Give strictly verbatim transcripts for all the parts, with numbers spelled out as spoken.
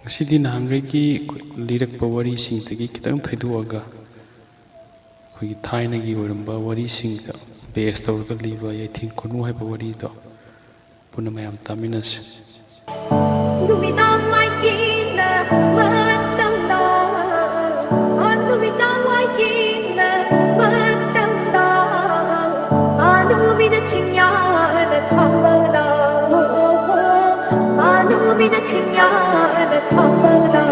ꯉꯁꯤꯗꯤ ꯅꯍꯥꯟꯈꯩꯒꯤ ꯂꯤꯔꯛꯄ ꯋꯥꯔꯤꯁꯤꯡꯗꯒꯤ ꯈꯤꯇꯪ ꯊꯩꯗꯣꯛꯑꯒ ꯑꯩꯈꯣꯏꯒꯤ ꯊꯥꯏꯅꯒꯤ ꯑꯣꯏꯔꯝꯕ ꯋꯥꯔꯤꯁꯤꯡꯗ ꯕꯦꯁ ꯇꯧꯔꯒ ꯂꯤꯕ ꯌꯥꯏꯊꯤꯡ ꯈꯨꯅꯨ ꯍꯥꯏꯕ ꯋꯥꯔꯤꯗꯣ ꯄꯨꯟꯅ ꯃꯌꯥꯝ ꯇꯥꯃꯤꯟꯅꯁꯤ꯫ ꯅꯨꯃꯤꯗꯥꯡ ꯋꯥꯏꯒꯤꯅ ꯃꯇꯝꯗ, ꯅꯨꯃꯤꯗꯥꯡ ꯋꯥꯏꯒꯤꯅ ꯃꯇꯝꯗ, ꯅꯨꯃꯤꯗ ꯆꯤꯡꯌꯥꯗ ꯊꯥꯡꯒꯗ, ꯅꯨꯃꯤꯗ ꯆꯤꯡꯌꯥꯗ ꯊꯥꯡꯒꯗ꯫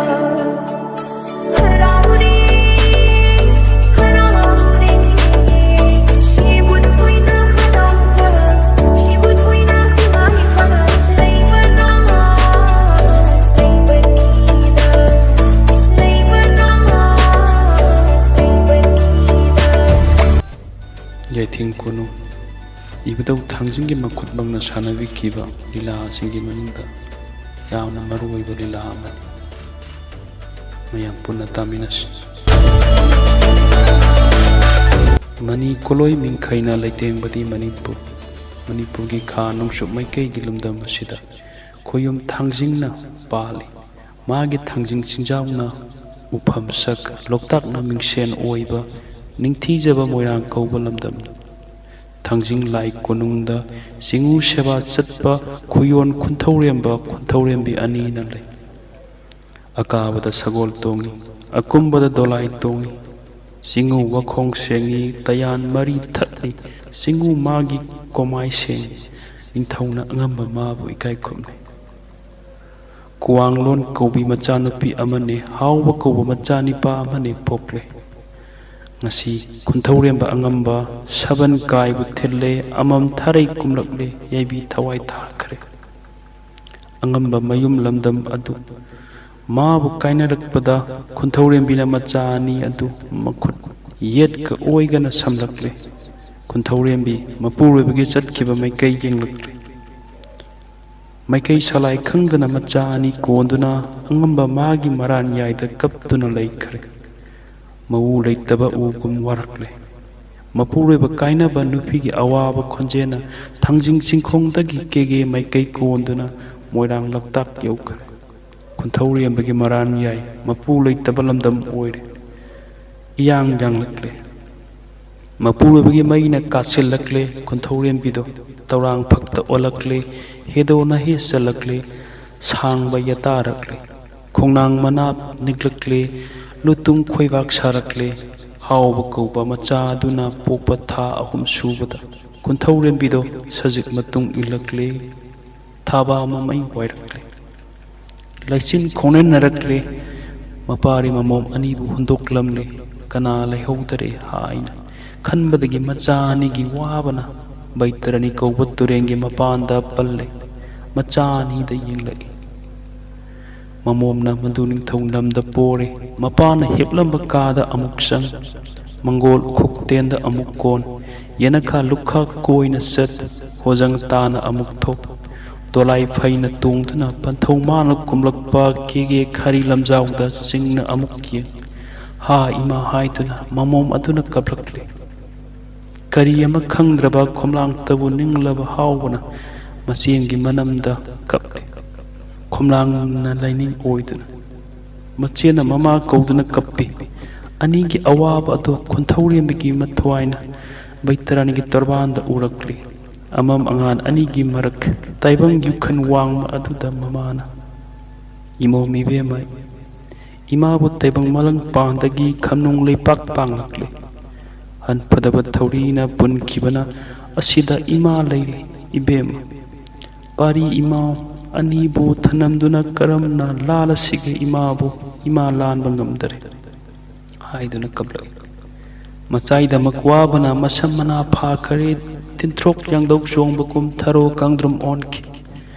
ꯌꯥꯏꯊꯤꯡ ꯈꯨꯅꯨ꯫ ꯏꯕꯨꯙꯧ ꯊꯥꯡꯖꯤꯡꯒꯤ ꯃꯈꯨꯠꯃꯛꯅ ꯁꯥꯟꯅꯕꯤꯈꯤꯕ ꯂꯤꯂꯥꯁꯤꯡꯒꯤ ꯃꯅꯨꯡꯗ ꯌꯥꯝꯅ ꯃꯔꯨꯑꯣꯏꯕ ꯂꯤꯂꯥ ꯑꯃꯅꯤ꯫ ꯃꯌꯥꯝ ꯄꯨꯟꯅ ꯇꯥꯃꯤꯟꯅꯁꯤ꯫ ꯃꯅꯤ ꯀꯣꯂꯣꯏ ꯃꯤꯡꯈꯩꯅ ꯂꯩꯇꯦꯡꯕꯗꯤ ꯃꯅꯤꯄꯨꯔ꯫ ꯃꯅꯤꯄꯨꯔꯒꯤ ꯈꯥ ꯅꯣꯡꯆꯨꯞ ꯃꯥꯏꯀꯩꯒꯤ ꯂꯝꯗꯝ ꯑꯁꯤꯗ ꯈꯣꯌꯨꯝ ꯊꯥꯡꯖꯤꯡꯅ ꯄꯥꯜꯂꯤ꯫ ꯃꯥꯒꯤ ꯊꯥꯡꯖꯤꯡ ꯆꯤꯡꯖꯥꯎꯅ ꯎꯐꯝ ꯁꯛ, ꯂꯣꯛꯇꯥꯛꯅ ꯃꯤꯡꯁꯦꯟ ꯑꯣꯏꯕ ꯅꯤꯡꯊꯤꯖꯕ ꯃꯣꯏꯔꯥꯡ ꯀꯧꯕ ꯂꯝꯗꯝꯅꯤ꯫ ꯊꯥꯡꯖꯤꯡ ꯂꯥꯏ ꯀꯣꯅꯨꯡꯗ ꯆꯤꯉꯨ ꯁꯦꯕꯥ ꯆꯠꯄ ꯈꯨꯌꯣꯟ ꯈꯨꯟꯊꯧꯔꯦꯝꯕ ꯈꯨꯟꯊꯧꯔꯦꯝꯕꯤ ꯑꯅꯤꯅ ꯂꯩ꯫ ꯑꯀꯥꯕꯗ ꯁꯒꯣꯜ ꯇꯣꯡꯏ, ꯑꯀꯨꯝꯕꯗ ꯗꯣꯂꯥꯏ ꯇꯣꯡꯏ꯫ ꯆꯤꯉꯨ ꯋꯥꯈꯣꯡ ꯁꯦꯡꯏ, ꯇꯌꯥꯟ ꯃꯔꯤ ꯊꯠꯂꯤ꯫ ꯆꯤꯉꯨ ꯃꯥꯒꯤ ꯀꯣꯃꯥꯏ ꯁꯦꯡꯏ꯫ ꯅꯤꯡꯊꯧꯅ ꯑꯉꯝꯕ ꯃꯥꯕꯨ ꯏꯀꯥꯏ ꯈꯨꯝꯅꯩ꯫ ꯀ꯭ꯋꯥꯡꯂꯣꯟ ꯀꯧꯕꯤ ꯃꯆꯥꯅꯨꯄꯤ ꯑꯃꯅꯦ, ꯍꯥꯎꯕ ꯀꯧꯕ ꯃꯆꯥꯅꯤꯄꯥ ꯑꯃꯅꯦ ꯄꯣꯛꯂꯦ꯫ ꯉꯁꯤ ꯈꯨꯟꯊꯧꯔꯦꯝꯕ ꯑꯉꯝꯕ ꯁꯕꯟ ꯀꯥꯏꯕꯨ ꯊꯤꯜꯂꯦ, ꯑꯃꯝ ꯊꯥꯔꯩ ꯀꯨꯝꯂꯛꯂꯦ, ꯌꯥꯏꯕꯤ ꯊꯋꯥꯏ ꯊꯥꯈ꯭ꯔꯦ꯫ ꯑꯉꯝꯕ ꯃꯌꯨꯝ ꯂꯝꯗꯝ ꯑꯗꯨ ꯃꯥꯕꯨ ꯀꯥꯏꯅꯔꯛꯄꯗ ꯈꯨꯟꯊꯧꯔꯦꯝꯕꯤꯅ ꯃꯆꯥ ꯑꯅꯤ ꯑꯗꯨ ꯃꯈꯨꯠ ꯌꯦꯠꯀ ꯑꯣꯏꯒꯅ ꯁꯝꯂꯛꯂꯦ꯫ ꯈꯨꯟꯊꯧꯔꯦꯝꯕꯤ ꯃꯄꯨꯔꯣꯏꯕꯒꯤ ꯆꯠꯈꯤꯕ ꯃꯥꯏꯀꯩ ꯌꯦꯡꯂꯛꯂꯦ꯫ ꯃꯥꯏꯀꯩ ꯁꯂꯥꯏ ꯈꯪꯗꯅ ꯃꯆꯥ ꯑꯅꯤ ꯀꯣꯟꯗꯨꯅ ꯑꯉꯝꯕ ꯃꯥꯒꯤ ꯃꯔꯥꯟ ꯌꯥꯏꯗ ꯀꯞꯇꯨꯅ ꯂꯩꯈ꯭ꯔꯦ꯫ ꯃꯎ ꯂꯩꯇꯕ ꯎꯒꯨꯝ ꯋꯥꯔꯛꯂꯦ꯫ ꯃꯄꯨꯔꯣꯏꯕ ꯀꯥꯏꯅꯕ ꯅꯨꯄꯤꯒꯤ ꯑꯋꯥꯕ ꯈꯣꯟꯖꯦꯜꯅ ꯊꯥꯡꯖꯤꯡ ꯆꯤꯡꯈꯣꯡꯗꯒꯤ ꯀꯦꯒꯦ ꯃꯥꯏꯀꯩ ꯀꯣꯟꯗꯨꯅ ꯃꯣꯏꯔꯥꯡ ꯂꯣꯛꯇꯥꯛ ꯌꯧꯈ꯭ꯔꯦ꯫ ꯈꯨꯟꯊꯧꯔꯦꯝꯕꯒꯤ ꯃꯔꯥꯟ ꯌꯥꯏ꯫ ꯃꯄꯨ ꯂꯩꯇꯕ ꯂꯝꯗꯝ ꯑꯣꯏꯔꯦ꯫ ꯏꯌꯥꯡ ꯌꯥꯡꯂꯛꯂꯦ꯫ ꯃꯄꯨꯔꯣꯏꯕꯒꯤ ꯃꯩꯅ ꯀꯥꯁꯤꯜꯂꯛꯂꯦ꯫ ꯈꯨꯟꯊꯧꯔꯦꯝꯕꯤꯗꯣ ꯇꯧꯔꯥꯡ ꯐꯛꯇ ꯑꯣꯜꯂꯛꯂꯦ꯫ ꯍꯦꯗꯣꯅ ꯍꯦ ꯆꯜꯂꯛꯂꯦ꯫ ꯁꯥꯡꯕ ꯌꯥꯇꯥꯔꯛꯂꯦ꯫ ꯈꯣꯡꯅꯥꯡ ꯃꯅꯥ ꯅꯤꯛꯂꯛꯂꯦ꯫ ꯂꯨꯇꯨꯡ ꯈꯣꯏꯕꯥꯛ ꯁꯥꯔꯛꯂꯦ꯫ ꯍꯥꯎꯕ ꯀꯧꯕ ꯃꯆꯥ ꯑꯗꯨꯅ ꯄꯣꯛꯄ ꯊꯥ ꯑꯍꯨꯝ ꯁꯨꯕꯗ ꯈꯨꯟꯊꯧꯔꯦꯝꯕꯤꯗꯣ ꯁꯖꯤꯛ ꯃꯇꯨꯡ ꯏꯜꯂꯛꯂꯦ꯫ ꯊꯥꯕ ꯃꯃꯩ ꯋꯥꯏꯔꯛꯂꯦ꯫ ꯂꯩꯆꯤꯟ ꯈꯣꯡꯅꯅꯔꯛꯂꯦ꯫ ꯃꯄꯥꯔꯤ ꯃꯃꯣꯝ ꯑꯅꯤꯕꯨ ꯍꯨꯟꯗꯣꯛꯂꯝꯂꯦ꯫ ꯀꯅꯥ ꯂꯩꯍꯧꯗꯔꯦ ꯍꯥꯏꯅ ꯈꯟꯕꯗꯒꯤ ꯃꯆꯥ ꯑꯅꯤꯒꯤ ꯋꯥꯕꯅ ꯕꯩꯇꯔꯅꯤ ꯀꯧꯕ ꯇꯨꯔꯦꯟꯒꯤ ꯃꯄꯥꯟꯗ ꯄꯜꯂꯦ꯫ ꯃꯆꯥ ꯑꯅꯤꯗ ꯌꯦꯡꯂꯛꯏ꯫ ꯃꯃꯣꯝꯅ ꯃꯗꯨ ꯅꯤꯡꯊꯧ ꯂꯝꯗ ꯄꯣꯔꯦ꯫ ꯃꯄꯥꯅ ꯍꯤꯞꯂꯝꯕ ꯀꯥꯗ ꯑꯃꯨꯛ ꯆꯪ꯫ ꯃꯪꯒꯣꯜ ꯎꯈꯨꯛꯇꯦꯟꯗ ꯑꯃꯨꯛ ꯀꯣꯟ꯫ ꯌꯦꯅꯈꯥ ꯂꯨꯈꯥ ꯀꯣꯏꯅ ꯆꯠ꯫ ꯍꯣꯖꯪ ꯇꯥꯅ ꯑꯃꯨꯛ ꯊꯣꯛ꯫ ꯗꯣꯂꯥꯏ ꯐꯩꯅ ꯇꯣꯡꯗꯨꯅ ꯄꯟꯊꯧ ꯃꯥꯅ ꯀꯨꯝꯂꯛꯄ ꯀꯦꯒꯦ ꯈꯥꯔꯤ ꯂꯝꯖꯥꯎꯗ ꯆꯤꯡꯅ ꯑꯃꯨꯛ ꯌꯦꯡ꯫ ꯍꯥ ꯏꯃꯥ ꯍꯥꯏꯗꯨꯅ ꯃꯃꯣꯝ ꯑꯗꯨꯅ ꯀꯞꯂꯛꯂꯦ꯫ ꯀꯔꯤ ꯑꯃ ꯈꯪꯗ꯭ꯔꯕ ꯈꯣꯝꯂꯥꯡꯇꯕꯨ ꯅꯤꯡꯂꯕ ꯍꯥꯎꯕꯅ ꯃꯆꯦꯡꯒꯤ ꯃꯅꯝꯗ ꯀꯞꯂꯦ꯫ ꯈꯣꯝꯂꯥꯡꯅ ꯂꯥꯏꯅꯤꯡ ꯑꯣꯏꯗꯨꯅ ꯃꯆꯦꯅ ꯃꯃꯥ ꯀꯧꯗꯨꯅ ꯀꯞꯄꯤ꯫ ꯑꯅꯤꯒꯤ ꯑꯋꯥꯕ ꯑꯗꯨ ꯈꯨꯟꯊꯧꯔꯦꯝꯕꯤꯒꯤ ꯃꯊ꯭ꯋꯥꯏꯅ ꯕꯩꯇꯔꯥꯅꯤꯒꯤ ꯇꯣꯔꯕꯥꯟꯗ ꯎꯔꯛꯂꯤ꯫ ꯑꯃꯝ ꯑꯉꯥꯟ ꯑꯅꯤꯒꯤ ꯃꯔꯛ ꯇꯥꯏꯕꯪ ꯌꯨꯈꯟ ꯋꯥꯡꯃ ꯑꯗꯨꯗ ꯃꯃꯥꯅ ꯏꯃꯣꯝ ꯏꯕꯦꯝꯃ ꯏꯃꯥꯕꯨ ꯇꯥꯏꯕꯪ ꯃꯂꯪ ꯄꯥꯟꯗꯒꯤ ꯈꯝꯅꯨꯡ ꯂꯩꯄꯥꯛ ꯄꯥꯡꯂꯛꯂꯤ꯫ ꯍꯟꯐꯗꯕ ꯊꯧꯔꯤꯅ ꯄꯨꯟꯈꯤꯕꯅ ꯑꯁꯤꯗ ꯏꯃꯥ ꯂꯩꯔꯤ ꯏꯕꯦꯝꯃ꯫ ꯄꯥꯔꯤ ꯏꯃꯥ ꯑꯅꯤꯕꯨ ꯊꯅꯝꯗꯨꯅ ꯀꯔꯝꯅ ꯂꯥꯜꯂꯁꯤꯒꯦ ꯏꯃꯥꯕꯨ ꯏꯃꯥ ꯂꯥꯟꯕ ꯉꯝꯗꯔꯦ ꯍꯥꯏꯗꯨꯅ ꯀꯞꯂꯛꯏ꯫ ꯃꯆꯥꯏꯗꯃꯛ ꯋꯥꯕꯅ ꯃꯁꯝ ꯃꯅꯥ ꯐꯥꯈꯔꯦ꯫ ꯇꯤꯟꯊ꯭ꯔꯣꯛ ꯌꯥꯡꯗꯧ ꯆꯣꯡꯕꯒꯨꯝ ꯊꯔꯣ ꯀꯥꯡꯗ꯭ꯔꯨꯝ ꯑꯣꯟꯈꯤ꯫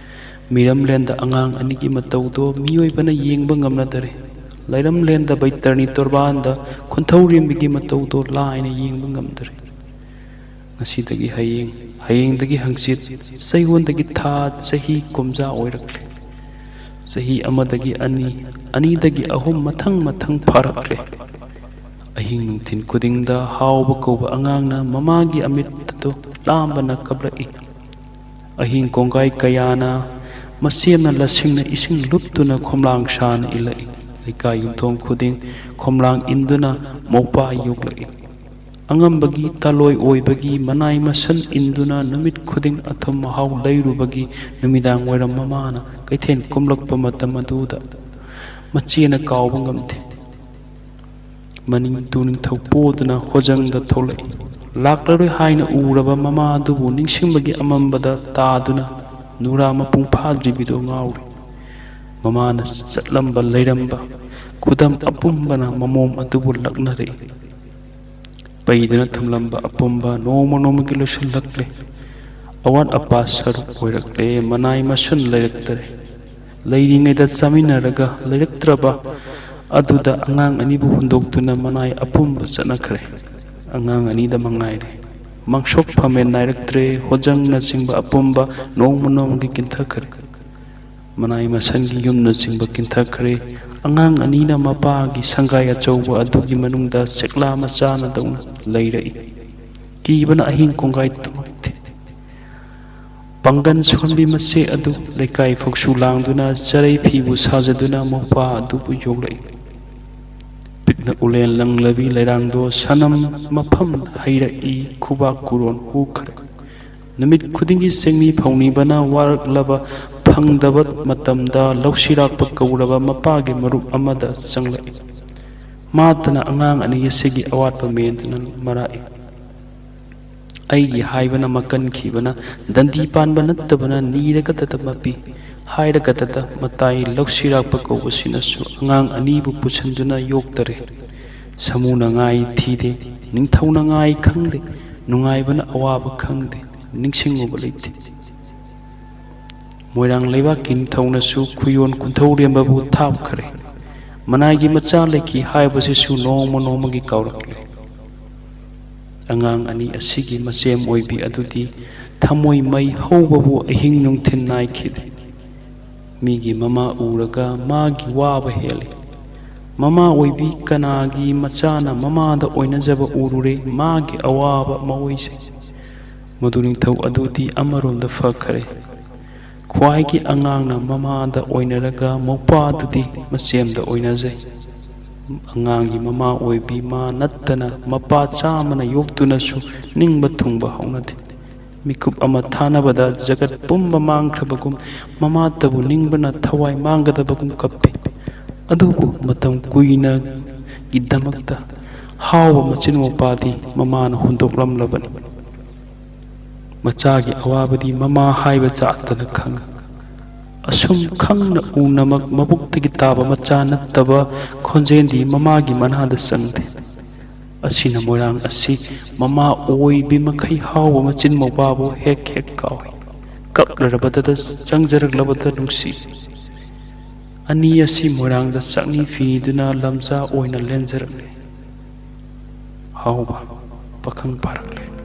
ꯃꯤꯔꯝꯂꯦꯟꯗ ꯑꯉꯥꯡ ꯑꯅꯤꯒꯤ ꯃꯇꯧꯗꯣ ꯃꯤꯑꯣꯏꯕꯅ ꯌꯦꯡꯕ ꯉꯝꯅꯗꯔꯦ꯫ ꯂꯩꯔꯝꯂꯦꯟꯗ ꯕꯩꯇꯔꯅꯤ ꯇꯣꯔꯕꯥꯟꯗ ꯈꯨꯟꯊꯧꯔꯦꯝꯕꯤꯒꯤ ꯃꯇꯧꯗꯣ ꯂꯥꯏꯅ ꯌꯦꯡꯕ ꯉꯝꯗꯔꯦ꯫ ꯉꯁꯤꯗꯒꯤ ꯍꯌꯦꯡ, ꯍꯌꯦꯡꯗꯒꯤ ꯍꯪꯆꯤꯠ, ꯆꯌꯣꯜꯗꯒꯤ ꯊꯥ, ꯆꯍꯤ ꯀꯨꯝꯖꯥ ꯑꯣꯏꯔꯛꯂꯦ꯫ ꯆꯍꯤ ꯑꯃꯗꯒꯤ ꯑꯅꯤ, ꯑꯅꯤꯗꯒꯤ ꯑꯍꯨꯝ ꯃꯊꯪ ꯃꯊꯪ ꯐꯥꯔꯛꯂꯦ꯫ ꯑꯍꯤꯡ ꯅꯨꯡꯊꯤꯜ ꯈꯨꯗꯤꯡꯗ ꯍꯥꯎꯕ ꯀꯧꯕ ꯑꯉꯥꯡꯅ ꯃꯃꯥꯒꯤ ꯑꯃꯤꯠꯇꯗꯨ ꯂꯥꯝꯕꯅ ꯀꯞꯂꯛꯏ꯫ ꯑꯍꯤꯡ ꯀꯣꯡꯒꯥꯏ ꯀꯌꯥꯅ ꯃꯁꯦꯝꯅ ꯂꯁꯤꯡꯅ ꯏꯁꯤꯡ ꯂꯨꯞꯇꯨꯅ ꯈꯣꯝꯂꯥꯡ ꯁꯥꯅ ꯏꯜꯂꯛꯏ꯫ ꯂꯩꯀꯥꯏ ꯌꯨꯝꯊꯣꯡ ꯈꯨꯗꯤꯡ ꯈꯣꯝꯂꯥꯡ ꯏꯟꯗꯨꯅ ꯃꯧꯄꯥ ꯌꯣꯛꯂꯛꯏ꯫ ꯑꯉꯝꯕꯒꯤ ꯇꯥꯂꯣꯏ ꯑꯣꯏꯕꯒꯤ ꯃꯅꯥꯏ ꯃꯁꯟ ꯏꯟꯗꯨꯅ ꯅꯨꯃꯤꯠ ꯈꯨꯗꯤꯡ ꯑꯊꯨꯝ ꯑꯍꯥꯎ ꯂꯩꯔꯨꯕꯒꯤ ꯅꯨꯃꯤꯗꯥꯡ ꯋꯥꯏꯔꯝ ꯃꯃꯥꯅ ꯀꯩꯊꯦꯜ ꯀꯨꯝꯂꯛꯄ ꯃꯇꯝ ꯑꯗꯨꯗ ꯃꯆꯦꯅ ꯀꯥꯎꯕ ꯉꯝꯗꯦ꯫ ꯃꯅꯤꯡ ꯇꯨꯅꯤꯡꯊꯧ ꯄꯣꯗꯨꯅ ꯍꯣꯖꯪꯗ ꯊꯣꯛꯂꯛꯏ꯫ ꯂꯥꯛꯂꯔꯣꯏ ꯍꯥꯏꯅ ꯎꯔꯕ ꯃꯃꯥ ꯑꯗꯨꯕꯨ ꯅꯤꯡꯁꯤꯡꯕꯒꯤ ꯑꯃꯝꯕꯗ ꯇꯥꯗꯨꯅ ꯅꯨꯔꯥ ꯃꯄꯨꯡ ꯐꯥꯗ꯭ꯔꯤꯕꯗꯨ ꯉꯥꯎꯔꯤ꯫ ꯃꯃꯥꯅ ꯆꯠꯂꯝꯕ ꯂꯩꯔꯝꯕ ꯈꯨꯗꯝ ꯑꯄꯨꯝꯕꯅ ꯃꯃꯣꯝ ꯑꯗꯨꯕꯨ ꯂꯛꯅꯔꯛꯏ꯫ ꯄꯩꯗꯨꯅ ꯊꯝꯂꯝꯕ ꯑꯄꯨꯝꯕ ꯅꯣꯡꯃ ꯅꯣꯡꯃꯒꯤ ꯂꯣꯏꯁꯤꯜꯂꯛꯂꯦ꯫ ꯑꯋꯥꯠ ꯑꯄꯥ ꯁꯔꯨꯛ ꯑꯣꯏꯔꯛꯂꯦ꯫ ꯃꯅꯥꯏ ꯃꯁꯨꯟ ꯂꯩꯔꯛꯇꯔꯦ꯫ ꯂꯩꯔꯤꯉꯩꯗ ꯆꯥꯃꯤꯟꯅꯔꯒ ꯂꯩꯔꯛꯇ꯭ꯔꯕ ꯑꯗꯨꯗ ꯑꯉꯥꯡ ꯑꯅꯤꯕꯨ ꯍꯨꯟꯗꯣꯛꯇꯨꯅ ꯃꯅꯥꯏ ꯑꯄꯨꯝꯕ ꯆꯠꯅꯈ꯭ꯔꯦ꯫ ꯑꯉꯥꯡ ꯑꯅꯤꯗ ꯃꯉꯥꯏꯔꯦ꯫ ꯃꯥꯡꯁꯣꯛ ꯐꯝꯃꯦꯟ ꯅꯥꯏꯔꯛꯇ꯭ꯔꯦ꯫ ꯍꯣꯖꯪꯅꯆꯤꯡꯕ ꯑꯄꯨꯝꯕ ꯅꯣꯡꯃ ꯅꯣꯡꯃꯒꯤ ꯀꯤꯟꯊꯈ꯭ꯔꯦ꯫ ꯃꯅꯥꯏ ꯃꯁꯟꯒꯤ ꯌꯨꯝꯅꯆꯤꯡꯕ ꯀꯤꯟꯊꯈ꯭ꯔꯦ꯫ ꯑꯉꯥꯡ ꯑꯅꯤꯅ ꯃꯄꯥꯒꯤ ꯁꯪꯒꯥꯏ ꯑꯆꯧꯕ ꯑꯗꯨꯒꯤ ꯃꯅꯨꯡꯗ ꯆꯦꯛꯂꯥ ꯃꯆꯥꯅꯗꯧꯅ ꯂꯩꯔꯛꯏ꯫ ꯀꯤꯕꯅ ꯑꯍꯤꯡ ꯀꯣꯡꯒꯥꯏ ꯇꯨꯝꯃꯛꯇꯦ꯫ ꯄꯥꯡꯒꯟ ꯁꯣꯟꯕꯤ ꯃꯆꯦ ꯑꯗꯨ ꯂꯩꯀꯥꯏ ꯐꯧꯁꯨ ꯂꯥꯡꯗꯨꯅ ꯆꯔꯩ ꯐꯤꯕꯨ ꯁꯥꯖꯗꯨꯅ ꯃꯧꯄꯥ ꯑꯗꯨꯕꯨ ꯌꯣꯛꯂꯛꯏ꯫ ꯄꯤꯛꯅ ꯎꯂꯦꯟ ꯂꯪꯂꯕꯤ ꯂꯩꯔꯥꯡꯗꯣ ꯁꯅꯝ ꯃꯐꯝ ꯍꯩꯔꯛꯏ꯫ ꯈꯨꯕꯥꯛ ꯀꯨꯔꯣꯟ ꯍꯨꯈ꯭ꯔꯦ꯫ ꯅꯨꯃꯤꯠ ꯈꯨꯗꯤꯡꯒꯤ ꯆꯦꯡꯃꯤ ꯐꯧꯅꯤꯕꯅ ꯋꯥꯔꯛꯂꯕ ꯐꯪꯗꯕ ꯃꯇꯝꯗ ꯂꯧꯁꯤꯔꯥꯛꯄ ꯀꯧꯔꯕ ꯃꯄꯥꯒꯤ ꯃꯔꯨꯞ ꯑꯃꯗ ꯆꯪꯂꯛꯏ꯫ ꯃꯥꯇꯅ ꯑꯉꯥꯡ ꯑꯅꯤ ꯑꯁꯤꯒꯤ ꯑꯋꯥꯠꯄ ꯃꯦꯟꯗꯨꯅ ꯃꯔꯥꯛꯏ꯫ ꯑꯩꯒꯤ ꯍꯥꯏꯕꯅ ꯃꯀꯟꯈꯤꯕꯅ ꯗꯟꯗꯤ ꯄꯥꯟꯕ ꯅꯠꯇꯕꯅ ꯅꯤꯔꯒꯇꯗ ꯃꯄꯤ ꯍꯥꯏꯔꯒꯇꯗ ꯃꯇꯥꯏ ꯂꯧꯁꯤꯔꯥꯛꯄ ꯀꯧꯕꯁꯤꯅꯁꯨ ꯑꯉꯥꯡ ꯑꯅꯤꯕꯨ ꯄꯨꯁꯤꯟꯗꯨꯅ ꯌꯣꯛꯇꯔꯦ꯫ ꯁꯃꯨꯅ ꯉꯥꯏ ꯊꯤꯗꯦ, ꯅꯤꯡꯊꯧꯅ ꯉꯥꯏ ꯈꯪꯗꯦ, ꯅꯨꯡꯉꯥꯏꯕꯅ ꯑꯋꯥꯕ ꯈꯪꯗꯦ, ꯅꯤꯡꯁꯤꯡꯉꯨꯕ ꯂꯩꯇꯦ꯫ ꯃꯣꯏꯔꯥꯡ ꯂꯩꯕꯥꯛꯀꯤ ꯅꯤꯡꯊꯧꯅꯁꯨ ꯈꯨꯌꯣꯟ ꯀꯨꯟꯊꯧꯔꯦꯝꯕꯕꯨ ꯊꯥꯞꯈ꯭ꯔꯦ꯫ ꯃꯅꯥꯏꯒꯤ ꯃꯆꯥ ꯂꯩꯈꯤ ꯍꯥꯏꯕꯁꯤꯁꯨ ꯅꯣꯡꯃ ꯅꯣꯡꯃꯒꯤ ꯀꯥꯎꯔꯛꯂꯦ꯫ ꯑꯉꯥꯡ ꯑꯅꯤ ꯑꯁꯤꯒꯤ ꯃꯆꯦꯝ ꯑꯣꯏꯕꯤ ꯑꯗꯨꯗꯤ ꯊꯃꯣꯏ ꯃꯩ ꯍꯧꯕꯕꯨ ꯑꯍꯤꯡ ꯅꯨꯡꯊꯤꯜ ꯅꯥꯏꯈꯤꯗꯦ꯫ ꯃꯤꯒꯤ ꯃꯃꯥ ꯎꯔꯒ ꯃꯥꯒꯤ ꯋꯥꯕ ꯍꯦꯜꯂꯤ꯫ ꯃꯃꯥ ꯑꯣꯏꯕꯤ ꯀꯅꯥꯒꯤ ꯃꯆꯥꯅ ꯃꯃꯥꯗ ꯑꯣꯏꯅꯖꯕ ꯎꯔꯨꯔꯦ? ꯃꯥꯒꯤ ꯑꯋꯥꯕ ꯃꯑꯣꯏꯁꯦ꯫ ꯃꯗꯨ ꯅꯤꯡꯊꯧ ꯑꯗꯨꯗꯤ ꯑꯃꯔꯣꯝꯗ ꯐꯈ꯭ꯔꯦ꯫ ꯈ꯭ꯋꯥꯏꯒꯤ ꯑꯉꯥꯡꯅ ꯃꯃꯥꯗ ꯑꯣꯏꯅꯔꯒ ꯃꯧꯄꯥꯗꯨꯗꯤ ꯃꯆꯦꯝꯗ ꯑꯣꯏꯅꯖꯩ꯫ ꯑꯉꯥꯡꯒꯤ ꯃꯃꯥ ꯑꯣꯏꯕꯤ ꯃꯥ ꯅꯠꯇꯅ ꯃꯄꯥ ꯆꯥꯝꯃꯅ ꯌꯣꯛꯇꯨꯅꯁꯨ ꯅꯤꯡꯕ ꯊꯨꯡꯕ ꯍꯧꯅꯗꯦ꯫ ꯃꯤꯀꯨꯞ ꯑꯃ ꯊꯥꯅꯕꯗ ꯖꯒꯠ ꯄꯨꯝꯕ ꯃꯥꯡꯈ꯭ꯔꯕꯒꯨꯝ ꯃꯃꯥꯇꯕꯨ ꯅꯤꯡꯕꯅ ꯊꯋꯥꯏ ꯃꯥꯡꯒꯗꯕꯒꯨꯝ ꯀꯞꯄꯤ꯫ ꯑꯗꯨꯕꯨ ꯃꯇꯝ ꯀꯨꯏꯅꯒꯤꯗꯃꯛꯇ ꯍꯥꯎꯕ ꯃꯆꯤꯟ ꯃꯧꯄꯥꯗꯤ ꯃꯃꯥꯅ ꯍꯨꯟꯗꯣꯛꯂꯝꯂꯕꯅꯤ꯫ ꯃꯆꯥꯒꯤ ꯑꯋꯥꯕꯗꯤ ꯃꯃꯥ ꯍꯥꯏꯕ ꯖꯥꯠꯇꯅ ꯈꯪꯏ꯫ ꯑꯁꯨꯝ ꯈꯪꯅ ꯎꯅꯃꯛ ꯃꯕꯨꯛꯇꯒꯤ ꯇꯥꯕ ꯃꯆꯥ ꯅꯠꯇꯕ ꯈꯣꯟꯖꯦꯜꯗꯤ ꯃꯃꯥꯒꯤ ꯃꯅꯥꯗ ꯆꯪꯗꯦ꯫ ꯑꯁꯤꯅ ꯃꯣꯏꯔꯥꯡ ꯑꯁꯤ ꯃꯃꯥ ꯑꯣꯏꯕꯤ ꯃꯈꯩ ꯍꯥꯎꯕ ꯃꯆꯤꯟ ꯃꯧꯄꯥꯕꯨ ꯍꯦꯛ ꯍꯦꯛ ꯀꯥꯎꯏ꯫ ꯀꯞꯂꯔꯕꯗ ꯆꯪꯖꯔꯛꯂꯕꯗ ꯅꯨꯡꯁꯤ꯫ ꯑꯅꯤ ꯑꯁꯤ ꯃꯣꯏꯔꯥꯡꯗ ꯆꯥꯛꯅꯤ ꯐꯤꯗꯨꯅ ꯂꯝꯖꯥ ꯑꯣꯏꯅ ꯂꯦꯟꯖꯔꯛꯂꯦ꯫ ꯍꯥꯎꯕ ꯄꯥꯈꯪ ꯐꯥꯔꯛꯂꯦ꯫